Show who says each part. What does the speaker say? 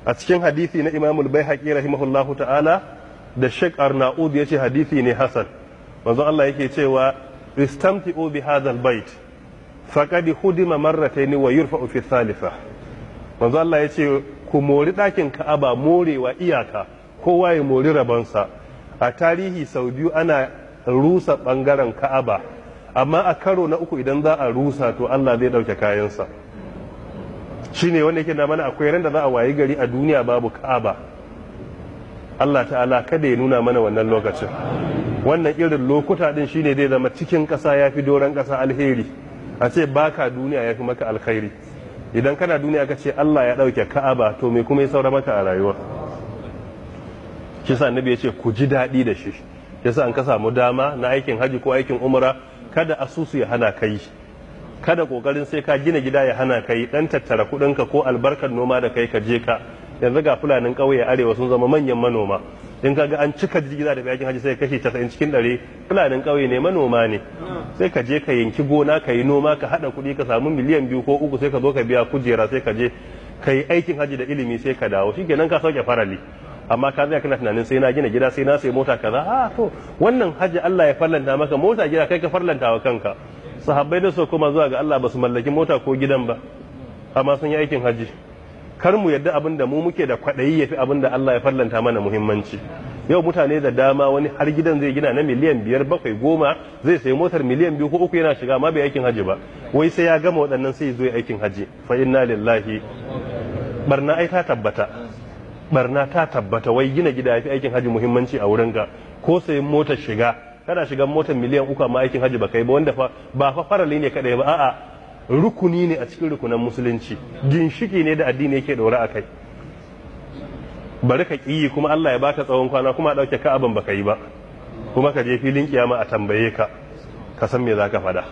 Speaker 1: A cikin hadisi na Imam al-Baihaqi rahimahullahu ta'ala da Sheikh Arnaud yace hadisi ne hasan, manzon Allah yake cewa: "Istamti'u bi hadha al-bait, faqad hudima marratayn wa yurfa'u fi thalitha." Manzon Allah yace ku mori ɗakin Ka'aba morewa iyaka, kowa ya mori rabonsa. A tarihi sau biyu ana rusa ɓangaren Ka'aba, amma a karo na uku idan za a rusa, to Allah zai ɗauke kayansa. Shine wanda yake na mana akwai ran da za a wayi gari a duniya babu Ka'aba. Allah ta'ala kada ya nuna mana wannan lokacin. Wannan irin lokuta din shine zai zama cikin ƙasa ya fi doron ƙasa alheri. A ce baka duniya ya fi maka alkhairi. Idan kana duniya ka ce Allah ya ɗauke Ka'aba, to me kuma ya saura maka a rayuwa? Shi sa Annabi ya ce ku ji daɗi da shi. Yasa an ka samu dama na aikin haji ko aikin umra, kada asusu ya hana kai, kada kokarin sai ka gina gida ya hana kai. Dan tattara kudinka ko albarkar noma da kai, ka je ka. Yanzu ga Fulanin ƙauye arewa sun zama manyan manoma. In ka ga an cika jirgi da aikin haji, sai kashi 90 cikin 100 Fulanin ƙauye ne, manoma ne. Sai ka je ka yanki gona, ka yi noma, ka haɗa kuɗi, ka samu miliyan 2 ko 3, sai ka zo ka biya kujera, sai ka je ka yi aikin haji da ilimi, sai ka dawo, shikenan ka sauke farali. Amma ka tsaya kana tunanin sai na gina gida, sai na sai mota kaza. A to, wannan haji Allah ya farlanta maka, mota, gida, kai ka farlanta wa kanka. Sahabbai da su koma zuwa ga Allah ba su mallaki mota ko gidan ba, amma sun yi aikin haji. Kar mu yadda abin da mu muke da kwaɗayi ya fi abin da Allah ya farlanta mana muhimmanci. Yau mutane da dama, wani har gidan zai gina na miliyan 5, 7, 10, zai sayi motar miliyan 2 ko 3 yana shiga, amma bai aikin haji ba. Wai sai ya gama waɗannan sai ya zo aikin haji. Fa inna lillahi, barna ai ta tabbata, barna ta tabbata. Wai gina gida ya fi aikin haji muhimmanci a wurinka, ko sayin motar shiga. Kana shigan motar miliyan 3, amma aikin haji ba kai ba, wanda fa ba fa farali ne kadai ba, a'a, rukuni ne a cikin rukunan Musulunci, ginshiki ne da addini yake dora a kai. Bari ka ƙiyi, kuma Allah ya baka tsawon kwana, kuma a ɗauke Ka'aban baka yi ba, kuma ka je filin kiyama a tambaye ka, ka san me za ka faɗa.